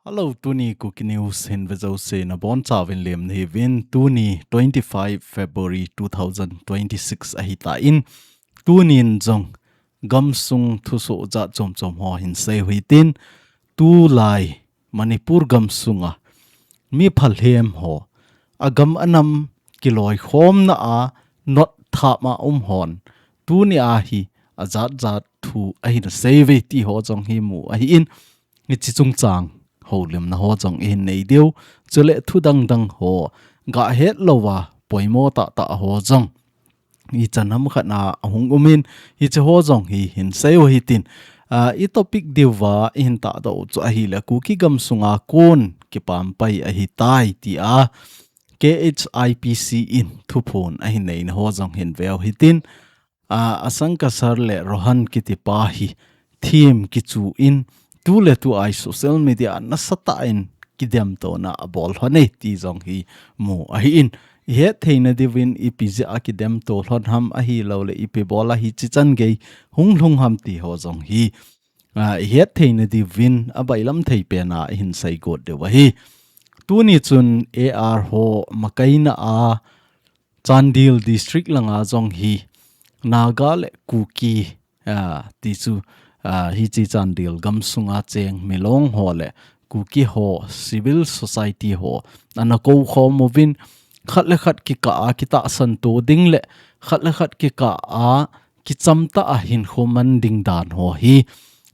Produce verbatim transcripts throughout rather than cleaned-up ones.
Hello, tuni Kuki News hin vejouse nabonchauvin lem nahiuvin, tuni twenty-five February two thousand twenty-six ahitan, tunin jong gamsung thusoh jat chomchom ho hinsei uhitin, tulai Manipur gamsunga mi phalhem ho, agam anam kiloikhomna a notthap a um hon, tuni a hi ajat jat thu ahinsei uve ti ho jong hi mu ahin, hiche chungchang houlimna ho jong ihin nei diu, chule thu dangdang ho, gahet louva poimo tahtah ho jong ichan ham khat a ahung umin, hiche ho jong hi hinsei uhitin, i topic diuva ihin tahdoh u chu ahile Kuki gamsunga kon kipampai ahitai tia K H I P C in thuphon ahin neina ho jong hin veu hitin, Asang Kasar le Rohan kitipa hi thim kichu in, tuletu a social media nasatah in kidemtona abol lhon e ti jong hi mu ahin, ihet theina diuvin ipi jeh a kidemto lhon ham ahilouleh ipi bol a hiche changei hung lhung ham ti ho jong hi ihet theina diuvin abailam thei pen a ihinsei got diu ahi. Tuni chun A R ho makaina a Chandel District langa jong hi Naga le Kuki, ti chu hiche Chandel gamsunga cheng Milong ho le Kuki ho, civil society ho ana koukhom uvin, khat le khat kikah a kitahsan to ding le khat le khat kikah a kichamtah a hinkho man ding dan ho hi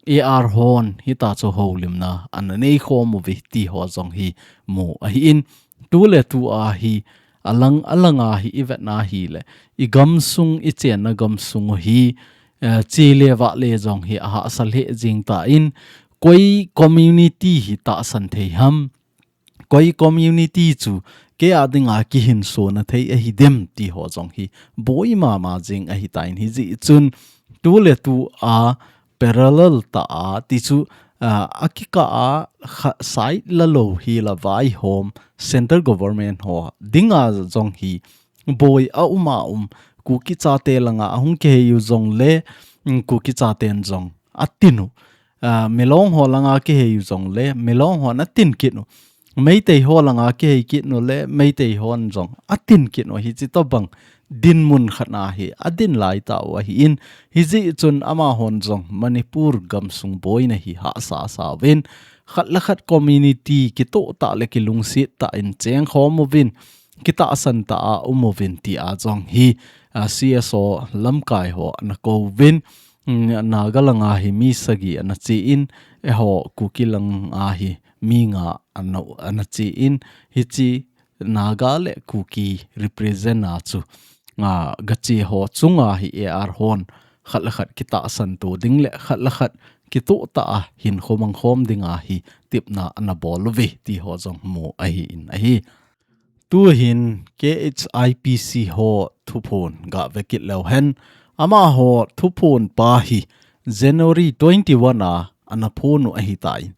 A R hon hitachu houlimna ana neikhom uve ti ho jong hi mu ahin, tuletu a hi alang alanga hi ivetna hile igamsung, ichenna gamsung u hi che le vah le jong hi ahahsa lheh jeng tan, koi community hi tahsan thei ham, koi community chu kei a dinga kihinsona thei ahidem ti ho jong hi boi mama jeng ahitan, hijeh chun tuletu a parallel tah a ti chu akikah a side lalou hi la vaihom central government ho dinga jong hi boi aum a um, Kuki chate langa ahung kihei u jongle Kuki chaten jong atin u, Milong ho langa kihei u jongle Milong hon atin kit u, Meitei ho langa kihei kit u le Meitei hon jong atin kit u, hiche tobang dinmun khat a hi adin laitah u ahin, hijeh chun amahon jong Manipur gamsung boina hi hahsa asa uvin, khat le khat community kitoh tah le kilungset tah in chengkhom uvin, kitahsan tah a um uvin tia jong hi C S O lamkai ho ana kouvin, Naga langa hi mi sagi ana che in, eiho Kuki langa hi mi nga ana che in, hiche Naga le Kuki represent a chu gache ho chunga hi A R hon khat le khat kitahsan to ding le khat le khat kitoh tah a hinkho mangkhom dinga hi tepna ana bol uve ti ho jong mu ahin ahi. Tuhin K H I P C ho thuphon gave kit leu hen, amaho thuphon pa hi January twenty-one a ana phon u ahitan,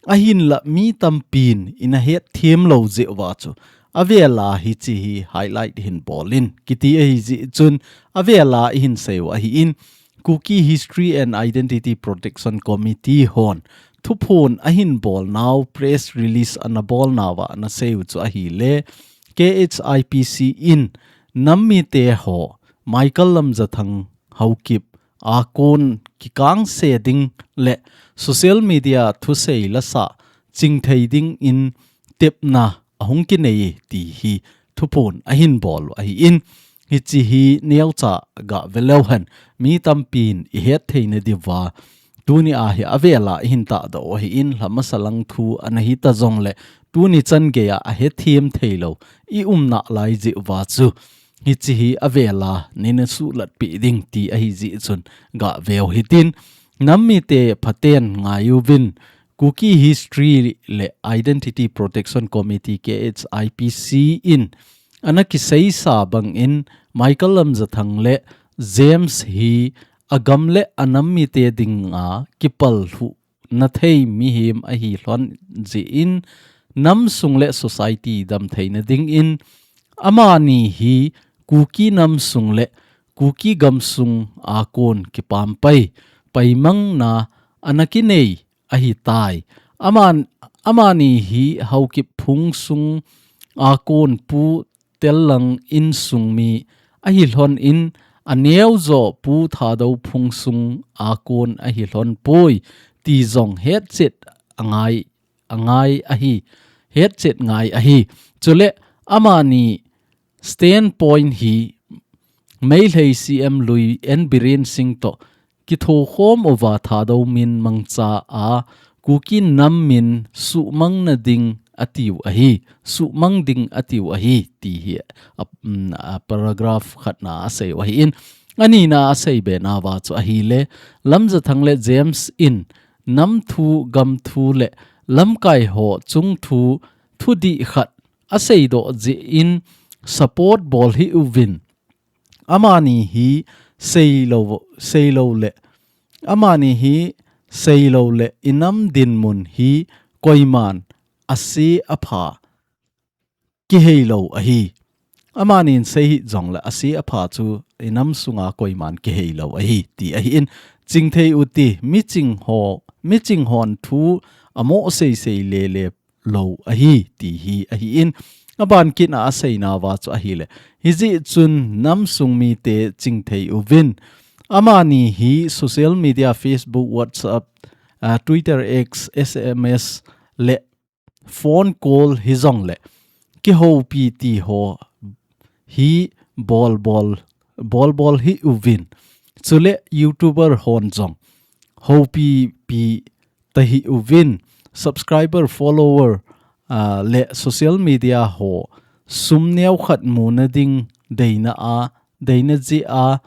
ahinla mi tampin ina hetthem lou jeh uva chu avela hiche hi highlight hin bol in kiti ahijeh chun avela ihin sei u ahin, Kuki History and Identity Protection Committee hon thuphon ahin bolnau press release ana bolnauva ana sei u chu ahile, K H I P C in nam mite ho Michael Lamjathang, Haokip a kon kikangse ding le social media thusei lasah chingthei dingin tepna ahung kinei ti hi thuphon ahin bol u ahin, hiche hi neocha gave leu hen mi tampin ihet theina diuva tuni a hi avela ihin tahdoh u ahin, lha masa lang thu ana hita jongle tuni changei a ahethem theilou i um nalai jeh uva chu hiche hi avela neina suhlatpeh ding ti ahijeh chun gaveu hitin, nam mite phaten ngaiuvin, Kuki History le Identity Protection Committee, K H I P C in ana kiseisa bangin Michael Lamjathang le James hi agam le anam mite dinga kipallhuh na thei mihem ahi lhon jeh in, namsung le society damtheina dingin, amani hi Kuki namsung le Kuki gamsung a kon kipampai, paimangna ana kinei ahitai. Aman, amani hi Haokip phung sung a kon Pu Tellang insung mi ahi lhon in, aneo jo Pu Thadou phung sung a kon ahi lhon poi ti jong hetchet angai, angai ahi, hetchet ngai ahi. Chule amani standpoint hi Meitei C M lui N Biren Singh to kithokhom uva Thadou min mangcha a Kuki nam min suhmang nading atiu ahi, suhmang ding atiu ahi, ti hi a, um, a paragraph khatna asei u ahi in, anina asei be nauva chu ahile, Lamjathang le James in nam thu, gam thu le lamkai ho chung thu, thudih khat asei doh jeh in support bol hih uvin. Amani hi seilou, seilou le, amani hi seilou le inam dinmun hi koiman ase apha kiheilou ahi. Amanin sei hih jongle ase apha chu inam sunga koiman kiheilou ahi, ti ahi in. Chingthei u ti, miching ho, miching hon thu amo seisei lele lou ahi, ti hi ahi in. Aban kit a asei nauva chu ahile, hijeh chun nam sung mite chingthei uvin. Amani hi social media, Facebook, WhatsApp, ah, Twitter, X, S M S le phone call hijongle kihoupi ti ho hi bol bol, bol bol hih uvin. Chule YouTuber hon jong houpi pi tahih uvin, subscriber, follower, ah, le social media ho sum neokhat muna ding deina a, deina jeh a,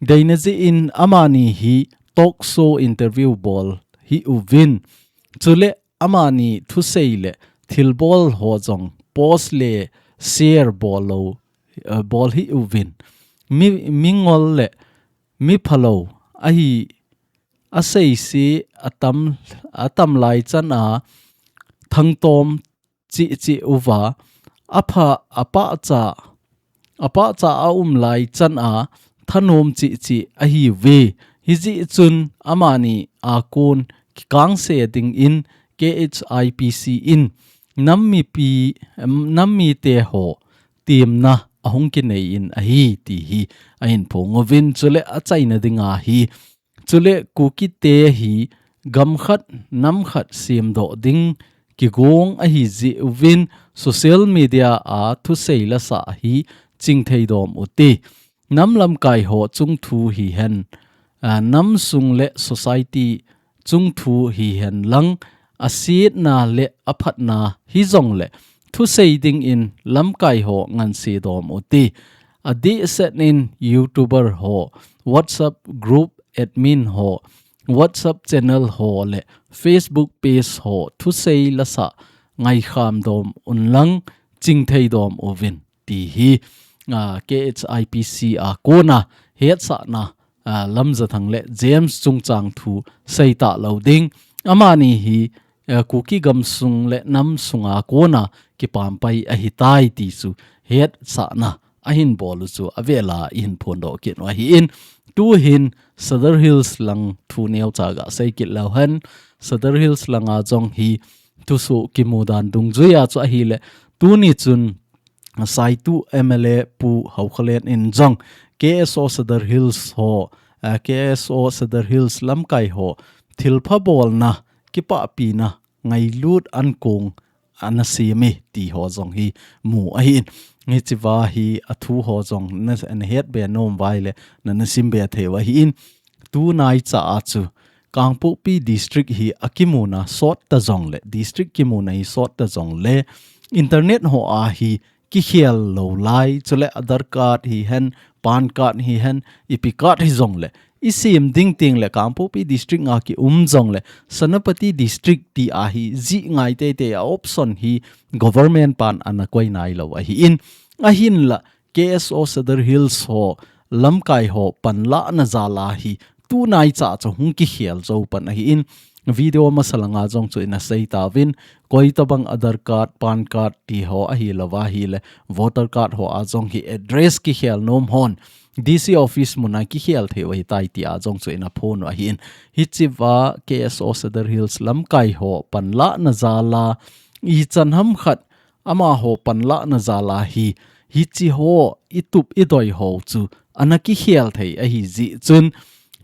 deina jeh in amani hi talk show interview bol hih uvin. Chule amani thusei le thilbol ho jong post le share bol lou, eh, bol hih uvin. Mi, mingol le miphalou ahi, aseise atam, atam lai chan a thangtom cheh cheh uva, apha, apahcha, apahcha aum lai chan a thanom cheh cheh ahiuve. Hijeh chun amani a kon kikangse ding in K H I P C in nam mipi, nam mite ho temna ahung kinei in ahi, ti hi ahin phong uvin. Chule achaina dinga hi, chule Kukite hi gam khat, nam khat semdoh ding kigong ahi jeh uvin social media a thusei lasah hi chingthei dom u ti. Nam lamkai ho chung thu hihen, ah, nam sung le society chung thu hihen lang, asetna le aphatna hijongle thusei ding in lamkai ho nganse dom u ti. Adehset in YouTuber ho, WhatsApp group admin ho, WhatsApp channel ho le Facebook page ho thusei lasah ngaikham dom un lang chingthei dom uvin, ti hi, ah, K H I P C a kona hetsahna, ah, Lamjathang le James chungchang thu seita lou ding. Amani hi, eh, Kuki gamsung le nam sunga kona kipampai ahitai ti chu hetsahna ahin bol u chu avela ihin phondoh kit u ahi in. Tuhin Sadar Hills lang thu neocha gasei kit leu hen. Sadar Hills langa jong hi thusoh kimu dan dungjuia chu ahile, tuni chun Saitu M L A Pu Haokholen in jong K S O Sadar Hills ho, ah, K S O Sadar Hills lamkai ho thilpha bolna, kipahpina ngailut ankong ana sem e ti ho jong hi mu ahi in. Hichea hi athu ho jong na, nahet be nom uva ahile, na, nasim be thei u ahi in. Tunaicha a chu Kangpokpi district hi akimuna sot ta jongle, district kimuna hi sot ta jongle, internet ho a hi kikhel lou lai, chule Aadhaar card hihen, PAN card hihen, ipi card hijongle, isem ding tengle Kangpokpi district nga kium jongle, Senapati district ti a hi jih ngai teitei a option hi government pan ana koi nailou ahi in. Ahinla, K S O Sadar Hills ho, lamkai ho panlahna jal a hi, tunaicha chu hung kikhel jou pan ahi in, video masa langa jong chu ina sei tauvin, koi tabang Aadhaar card, PAN card ti ho ahi lova ahile, voter card ho a jong hi address kikhel nom hon D C office muna kikhel thei u ahitai tia jong chu ina phon u ahin. Hichea K S O Sadar Hills lamkai ho panlahna jala ichan ham khat amaho panlahna jala hi, hichi ho itup idoi ho chu ana kikhel thei ahi jeh chun,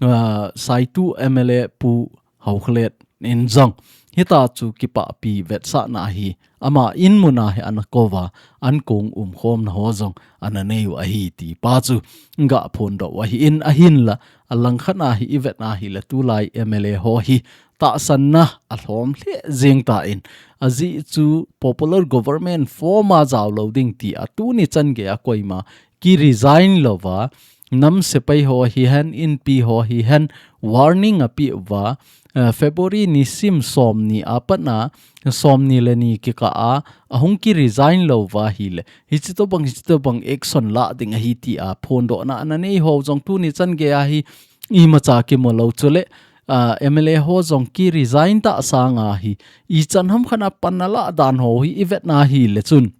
ah, Saitu M L A Pu Haokholet in jong hitia chu kipahpi vetsahna hi ama in muna hi ana kouva, ankong umkhomna ho jong ana nei u ahi ti pa chu ga phondoh u ahin, ahinla alangkhat a hi ivet na hile tulai M L A ho hi tahsanna alhom lheh jeng tan, ajeh chu popular government form a jao lou ding tia tuni chan geiya koima kiresign louva, nam sepai ho hihen, inpi ho hihen, warning apeh uva, eh, February nisim somni a pat a, somni le ni kikah a, ahung kiresign louva ahile, hichi tobang, hichi tobang action lah ding ahi tia phondohna ana nei ho jong tuni chan geiya hi imacha kimu lou chule, ah, M L A ho jong kiresign ta sanga hi, ichan ham khat a pan alah dan ho hi ivet na hile chun,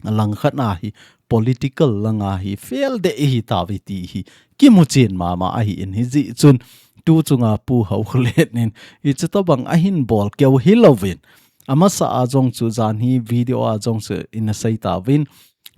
alangkhat a hi political langa hi fail deh ihi tauve ti hi kimu chen mama ahin, hijeh chun tu chunga Pu Haokholet in hichi tobang ahin bol keu hilouvin, amasa a jong chu jan hi video a jong chu ina sei tauvin,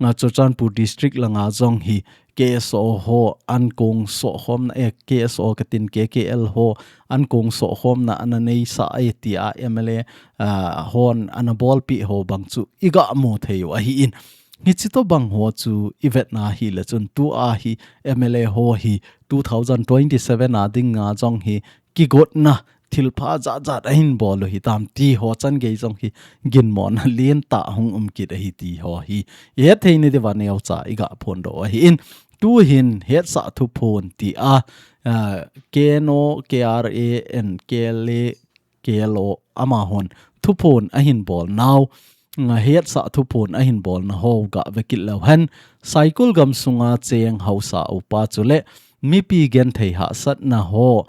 ah, Churachandpur district langa jong hi K S O ho ankong sohkhomna, eh, K S O katin K K L ho ankong sohkhomna ana neisah e tia M L A, ah, hon ana bolpeh ho bang chu iga mu thei u ahin. Hichi tobang ho chu ivet na hile chun tua hi M L A ho hi two thousand twenty-seven a dinga jong hi kigotna thilpha jat jat ahin bol u hitam ti ho chan gei jong hi ginmona lentah hung um kit ahi ti ho hi ihet thei nadiuva neocha iga phondoh u ahin. Tuhin hetsah thuphon tia, ah, K N O, K R A and K L A, K L O amahon thuphon ahin bol nau, ah, hetsah thuphon ahin bolna ho ga vekit leu hen, Saikul gamsunga cheng haosa upa chule mipi genthei hahsatna ho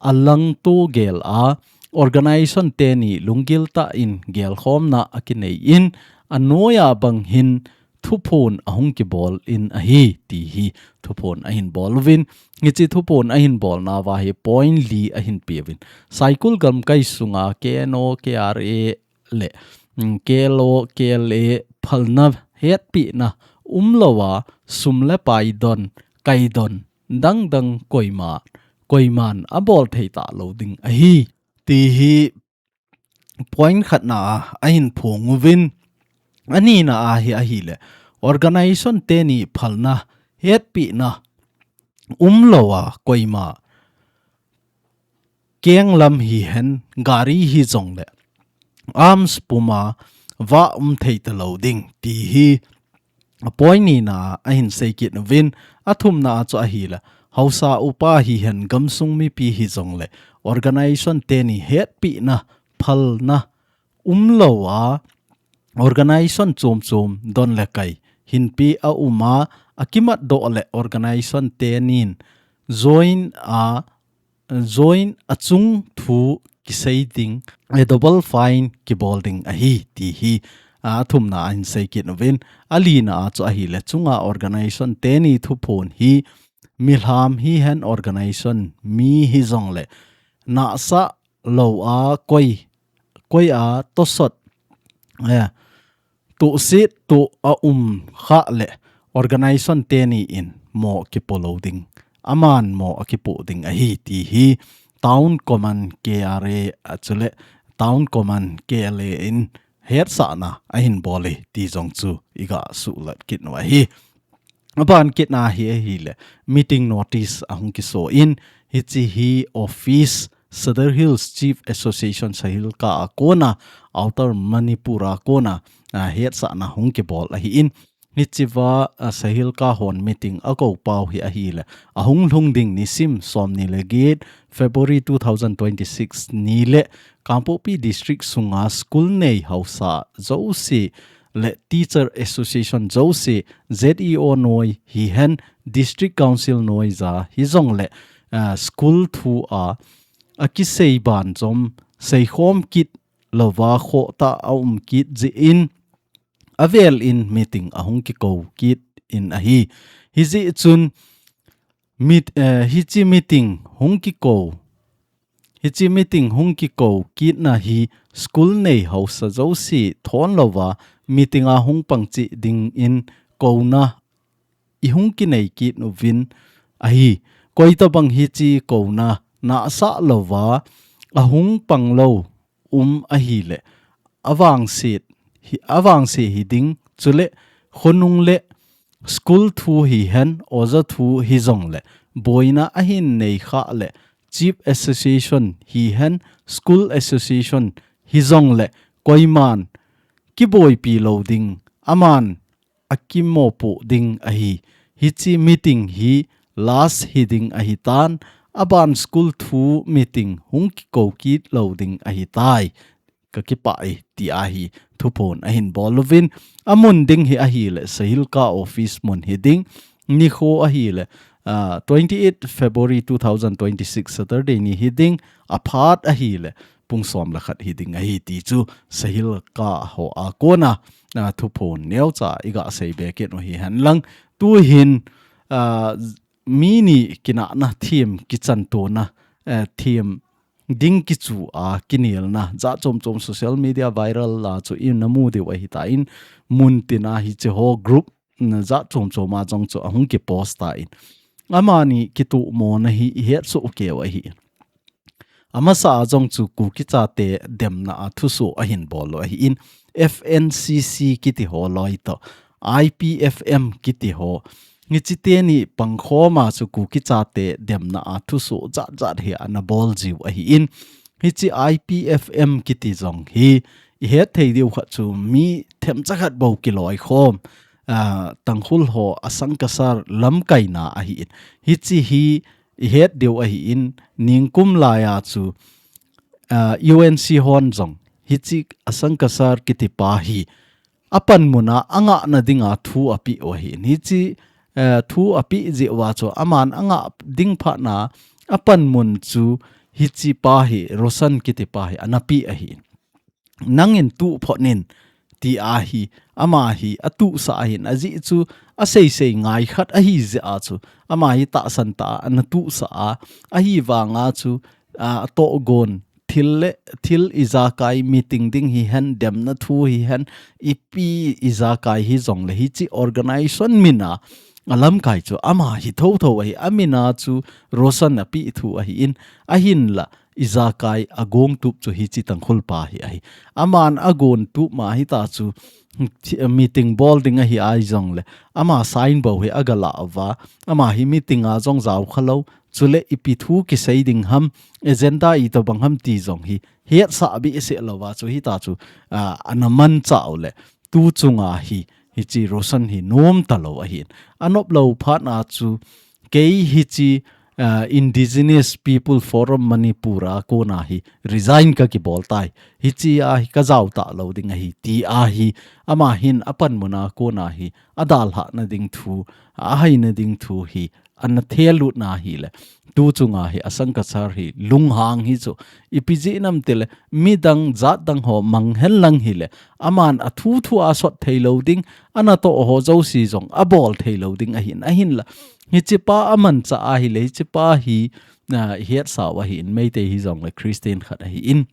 alangto gel a, organization teni lunggil tah in gelkhomna akinei in, anoiya bang hin thuphon ahung kibol in ahi, ti hi thuphon ahin bol uvin, hichi thuphon ahin bolna uva hi point li ahin pe uvin. Saikul gamkai sunga K N O, K R A le, mm, K L O, K L A phalna hetpehna umlouva, sum le pai don, kai don, dang dang koima, koiman abol thei talou ding ahi, ti hi point khatna a ahin phong uvin, anina a hi ahile, organization teni phalna hetpehna umlouva koima kenglam hihen gari hijongle arms puma va um thei talou ding ti hi a point nina a ahin seikit uvin, athumna a chu ahile, haosa upa hihen gamsung mipi hijongle organization teni hetpehna phalna umlouva, organization chom chom don le kai hinpi auma, akimatdoh le organization tenin join a, join achung thu kisei ding, a double fine kibol ding ahi, ti hi, a, athumna a ahin seikit uvin, alina a chu ahile, chunga organization teni thuphon hi, milham hihen organization mi hijongle, nahsah lou a koi, koi a tosot, eh, tohset toh a um khah le organization teni in mo kipo lou ding, aman mo akipo ding ahi, ti hi Town Command K R A a chule Town Command K L A in hetsahna ahin bol e ti jong chu iga suhlat kit u ahi. Aban kitna hi ahile, meeting notice ahung kiso in, hichi hi office Sadar Hills Chief Association SAHILCA a kona, Outer Manipur a kona, a, hetsahna hung kibol ahin, hichea, a, SAHILCA hon meeting akou pau hi ahile, ahung lhung ding nisim somni le get February two thousand twenty-six ni le Kangpokpi District sunga school nei haosa jouse le Teacher Association jouse, Z E O noi hihen, District Council noi ja hijongle, ah, school thu a, akisei banjom seikhom kit louva khohtah a um kit jeh in, avel in meeting ahung kikou kit in ahi. Hijeh chun meet, eh, hiche meeting hung kikou, hiche meeting hung kikou kitna hi school nei hausa jouse thon louva meeting a hung pang cheh dingin kouna ihung kinei kit uvin ahi. Koitabang hiche kouna nahsah louva ahung pang lou um ahile, avangse hi, avangse hiding, chule khonung le school thu hihen, oja thu hijongle, boina ahin nei khah le, chief association hihen, school association hijongle, koiman kiboipi lou ding, aman akimopoh ding ahi. Hiche meeting hi last hiding ahitan, aban school thu meeting hung kikou kit lou ding ahitai. Kakipah e, tia hi thuphon ahin bol uvin, amun ding hi ahile, Sahilka office mun hiding, nikho ahile, ah, twenty-eight February two thousand twenty-six Saturday ni hiding, aphat ahile, pung som le khat hiding ahi ti chu Sahilka ho a kona, ah, thuphon neocha iga seibe kit u hihen lang, tuhin, ah, mi ni kinahna them kichantona, eh, them ding kichu a kinelna jat chom chom social media viral a chu inamu diu ahitan, muntina hiche ho group, mm, jat chom chom a jong chu ahung kipost tan, amani kitumona hi ihetsoh keiyu ahi. Amasa a jong chu Kuki chate demna a thusoh ahin bol u ahin, F N C C kiti ho loi toh, I P F M kiti ho, hiche teni pangkhom a chu Kuki chate demna a thusoh jat jat hi ana bol jiu ahin, hiche I P F M kiti jong hi ihet thei diu khat chu mi themcha khat bou kiloikhom, ah, Tangkhul ho asangkasar lamkaina ahin. Hiche hi ihet diu ahin, ningkum laiya chu, ah, U N C hon jong hiche asangkasar kiti pa hi apanmun a angahna dinga thu apeh u ahin. Hiche, eh, thu apeh jeh uva chu aman angah ding phatna apanmun chu hiche pa hi, Roshan kiti pa hi ana peh ahin. Nangin tuh phot in, tia hi, ama hi atuhsah ahin, ajeh chu aseisei ngai khat ahi jeh a chu, ama hi tahsan tah a ana tuhsah a, ahivanga chu, a, atohgon, thil le, thil ijakai meeting ding hihen, demna thu hihen, ipi ijakai hijongle hiche organization min a, alamkai chu ama hi thotho ahi, amin a chu Roshan apeh thu ahin, ahinla, ijakai agong tup chu hiche Tangkhul pa hi ahi. Aman agon tup ma hita chu, thi-, meeting bol ding ahi ahi jongle, ama sign bou hi agalah uva, ama hi meeting a jong jao khalou, chule ipi thu kisei ding ham, agenda itobang ham ti jong hi hetsah behseh louva chu hita chu, ah, ana manchah u le, tu chunga hi, hiche Roshan hi nom talou ahin. Anop lou phatna chu, kei hiche, ah, Indigenous People Forum Manipur a kona hi resign kakibol tai. Hiche a hi kajao talou ding ahi, tia hi, ama hin apanmun a kona hi adalhahna ding thu, ahaina ding thu hi ana thelutna hile, tu chunga hi asangkasar hi lunghang hi chu, ipi jeh ham itile, midang jatdang ho mang hen lang hile, aman athu thu a sot theilou ding, anatoh ho jouse jong abol theilou ding ahin, ahinla, hiche pa amanchah ahile, hiche pa hi, ah, ihetsau ahin, Meitei hijongle Christian khat ahin,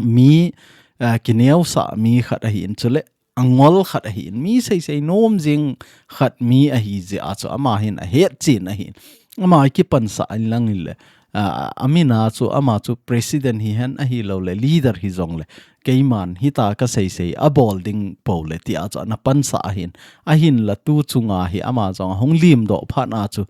mi, ah, kineosah mi khat ahin, chule angol khat ahin, mi seisei nom jing khat mi ahi jeh a chu ama hin ahetchen ahin. Ama kipansah in lang hile, ah, amin a chu ama chu president hihen ahiloule leader hijongle, keiman hita kaseisei abol ding poule tia chu ana pansah ahin. Ahinla tu chunga hi ama jong ahung limdoh phatna chu,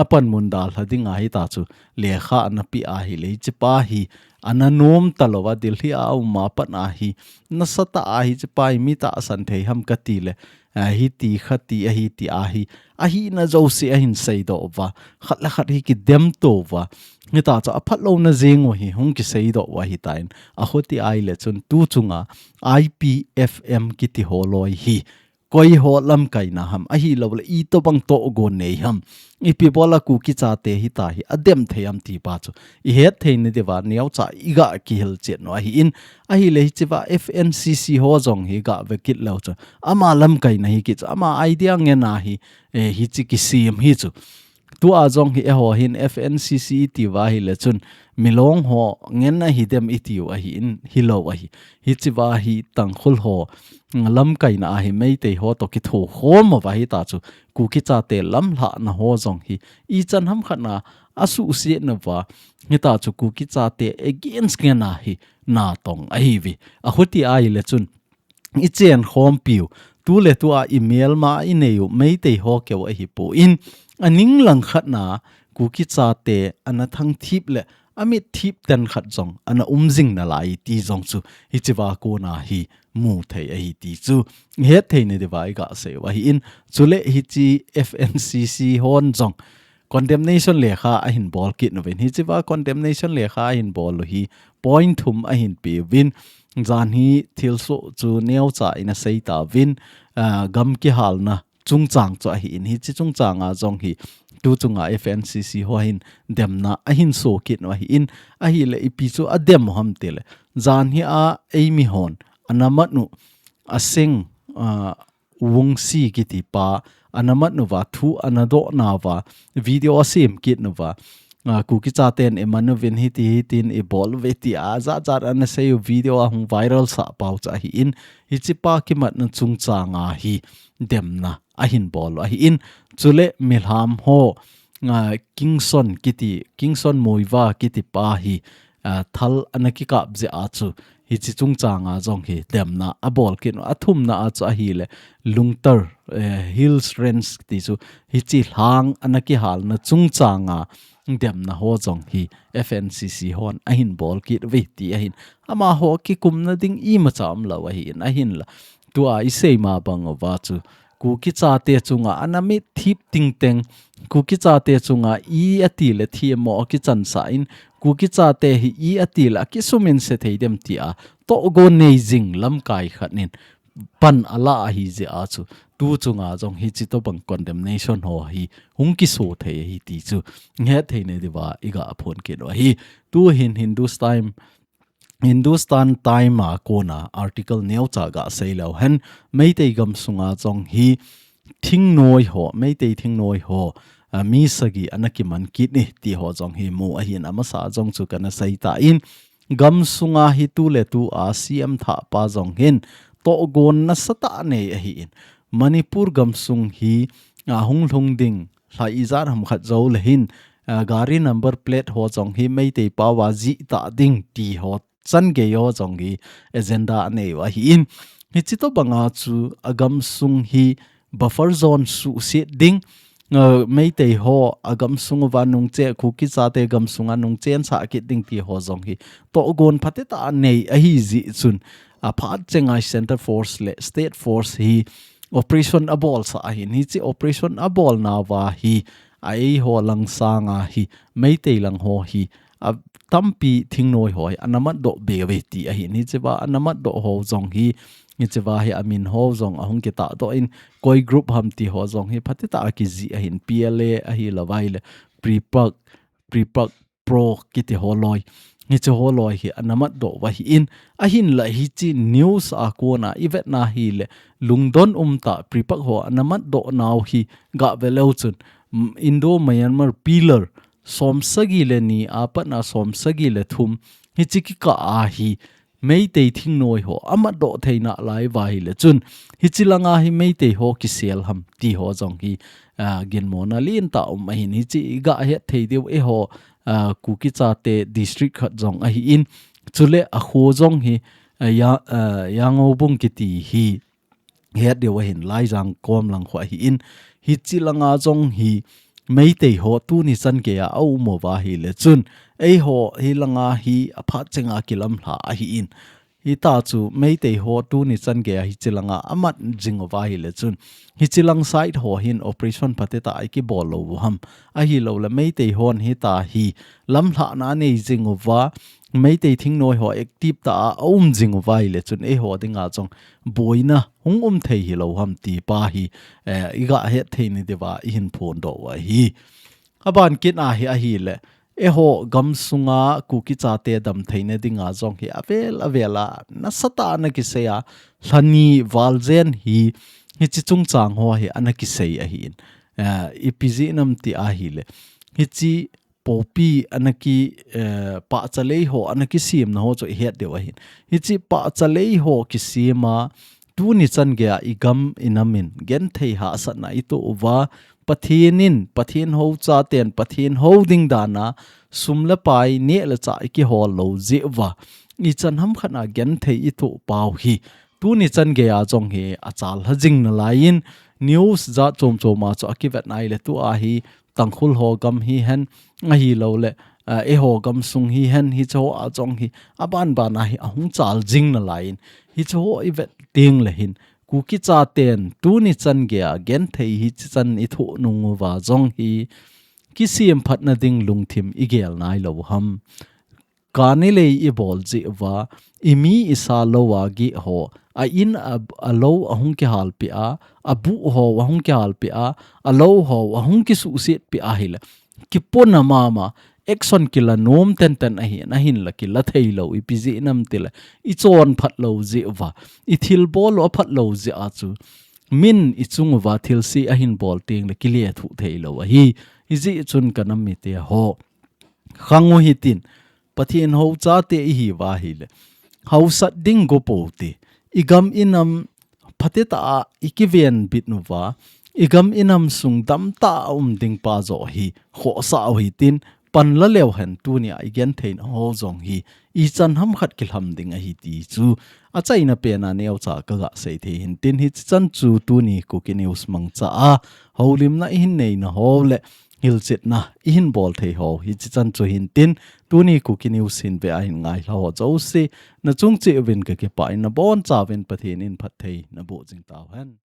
apanmun dalha dinga hita chu lekha ana peh ahile, hiche pa hi ana nom talouva, Delhi a aum a pat ahi, nasatah a hiche pa hi mi tahsan thei ham katile, ah, hiti khati ahi tia hi, ahina jouse ahin seidoh uva, khat le khat hi kidemto uva, hita chu aphatlouna jeng u hi hung kiseidoh u ahitan, akhuti ahile chun tu chunga I P F M kiti holoi hi, koi ho lamkaina ham, ahilou le itobang togon nei ham, ipi bola Kuki chate hita hi adem thei ham ti pa chu ihet thei na diuva neocha iga kihil chet u ahin, ahile hichea F N C C ho jong hi ga ve kit leu chu ama lamkaina hi kit chu ama idea ngen a hi, eh, hichi kisem hi chu. Tua jong hi eiho hin F N C C iti uva ahile chun milong ho ngen ahi dem iti u ahin, hilou ahi. Hichea hi Tangkhul ho, mm, lamkaina ahi Meitei ho toh kitho khom uva hita chu Kuki chate lamlhahna ho jong hi ichan ham khat na asuhset nauva hita chu Kuki chate against ngen a hi natong ahi uve. Ahuti ahile chun ichen khompiu, tuletua imelma inei u Meitei ho keu ahipon, aning langkhat na Kuki chate ana thangthip le amitthip ten khat jong ana um jing nalai ti jong chu hichea kona hi mu thei ahi ti chu het thei na diuva iga sei u ahin, chule hichi F N C C hon jong condemnation lekha ahin bol kit nauvin, hichea condemnation lekha ahin bol u hi point thum ahin pe uvin, janhi thilsoh chu neocha in asei tauvin, ah, gam kihalna chungchang chu ahin, hichi chungchang a jong hi tu chunga F N C C ho hin demna ahin so kit u ahin, ahile ipi chu adem u ham tile, janhi a eimi hon ana mat u, aseng, ah, Wungsi kiti pa ana mat nauva, thu ana doh nauva, video asem kit nauva, ah, Kuki chaten iman uvin hiti hitin ibol uve tia jat jat ana sei u video ahung viral sah pau chu ahin, hichi pa kimatna chungchang a hi demna ahin bol u ahin, chule milham ho, ah, Kingson kiti, Kingson Muivah kiti pa hi, ah, thal ana kikap jeh a chu hichi chungchang a jong hi demna abol kit u, athumna a chu ahile Lungtar, eh, Hills Range ti chu hichi lhang ana kihalna chungchang a demna ho jong hi F N C C hon ahin bol kit uve ti ahin, amaho kikumna ding imacha umlou ahin, ahinla tua isei ma bang uva chu Kuki chate chunga ana mitthip tingteng, Kuki chate chunga i ati le themmo akichansah in, Kuki chate hi i ati le akisumin se thei dem tia togon nei jing lamkai khat in pan ala ahi jeh a chu tu chunga jong hichi tobang condemnation ho hi hung kiso thei ahi ti chu het thei na diuva iga phon kit u ahi. Tu hin Hindustan Hindustan Time a kona article neocha ga sei leu hen, Meitei gamsunga jong hi thingnoi ho, Meitei thingnoi ho, ah, mi sagi ana kiman kit e ti ho jong hi mu ahin, amasa jong chu kana sei tan, gamsunga hi tuletua C M thahpa jong hin togon nasatah nei ahin, Manipur gamsung hi, ah, hunglhung ding lha ijat ham khat jou le hin, ah, gari number plate ho jong hi Meitei paova jih ta ding ti ho changei ho jong hi agenda anei u ahin. Hichi tobanga chu agamsung hi buffer zone suhset ding, ah, Meitei ho agamsung uva nungche, Kuki chate gamsunga nungchensah kit ding ti ho jong hi togon phatecha nei ahi jeh chun, aphat chenga Centre Force le State Force hi operation abolsah ahin, hichi operation abolnauva hi a eiho lang sanga hi Meitei lang ho hi atampi thingnoi ho hi ana matdoh be uve ti ahin, hichea ana matdoh ho jong hi, hichea hi amin ho jong ahung kitahdoh in, koi group ham ti ho jong hi phatecha akijih ahin, P L A ahilou vaile PREPAK, PREPAK Pro kiti ho loi, hichi ho loi hi ana matdoh u ahin, ahinla hichi news a kona ivetna hile lungdon umtah, PREPAK ho ana matdoh nau hi ga ve leu chun, mm, Indo-Myanmar pillar somsagi le ni apatna somsagi le thum hichi kikah a hi Meitei thingnoi ho amatdoh theina lai uva hile chun, hichi langa hi Meitei ho kisel ham ti ho jong hi, ah, ginmona lentah um ahin, hichi iga het thei diu eiho, ah, Kuki chate district khat jong ahin, chule akho jong hi, ah, Ya-, ah, Yangoubung kiti hi het diu ahin, Laijang kom lang kho ahin, hichi langa jong hi Meitei ho tuni changei a aum uva hile chun, eiho hi langa hi aphat chenga kilamlha ahin, Hita chu Meitei ho tuni chan geiya hichi langa amat jing uva ahile chun, hichi lang side ho hin operation phatechatah a ikibol lou u ham. Ahilou le Meitei hon hita hi lamlhahna anei jing uva, Meitei thingnoi ho active tah a aum jing uva ahile chun eiho dinga jong boina hung um thei hilou ham ti pa hi, eh, iga het thei nadiuva ihin phondoh u ahi. Aban kit a hi ahile, eiho gamsunga Kuki chate damtheina dinga jong hi avel avel a nasatah a ana kisei a, lhani val jen hi, hichi chungchang ho hi ana kisei ahin. Eh, ipi jeh ham ti ahile, hichi poppy ana ki, eh, pahcha lei ho ana kisemna ho chu ihet diu ahin. Hichi pahcha lei ho kisem a, tuni chan geiya igam inam in genthei hahsatna itoh uva, Pathen in, Pathen hou chaten, Pathen hou ding dan a, sum le pai neh le chah ikihol lou jeh uva, ichan ham khat a genthei itoh pau hi tuni chan geiya jong hi achalha jing nalai in, news jat chom chom a chu akivet nai le tua hi Tangkhul ho gam hihen, ahilou le, ah, eiho gamsung hihen, hichi ho a jong hi aban ban a hi ahung chal jing nalai in, hichi ho ivet teng le hin, Kuki chaten tuni chan geiya genthei hichi chan ithoh nung uva jong hi kisem phatna ding lungthim igel nai lou ham. Kani lei ibol jeh uva, imi isa lou a geh ho, a in a, alou ahung kihalpeh a, abuh ho ahung kihalpeh a, alou ho ahung kisuhsetpeh ahile, kipona mama, action kila nom tenten ahin, ahinla kila thei lou, ipi jeh ham tile, ichon phat lou jeh uva, ithilbol u aphat lou jeh a chu, min ichung uva thilse ahin bol teng le kilethuh thei lou ahi. Hijeh chun ka nam mite ho, khang u hitin, Pathen hou chate ihi uva ahile, hausat ding go pou te, igam inam phatechatah a ikiven bit uva, igam inam sung damtah a um ding pa joh hi khohsah u hitin, panla leu hen tunia igentheina ho jong hi ichan ham khat kilham ding ahi ti chu achaina pen a neocha kaga sei thei hin tin, hichi chan chu tuni Kuki News mangcha a houlimna ihin neina ho le hilchetna ihin bol thei ho hichi chan chu hin tin, tuni Kuki News hin ve a hin ngailha ho jouse, nachung cheh uvin kakipah in, nabonchauvin Pathen in phatthei naboh jing tauhen.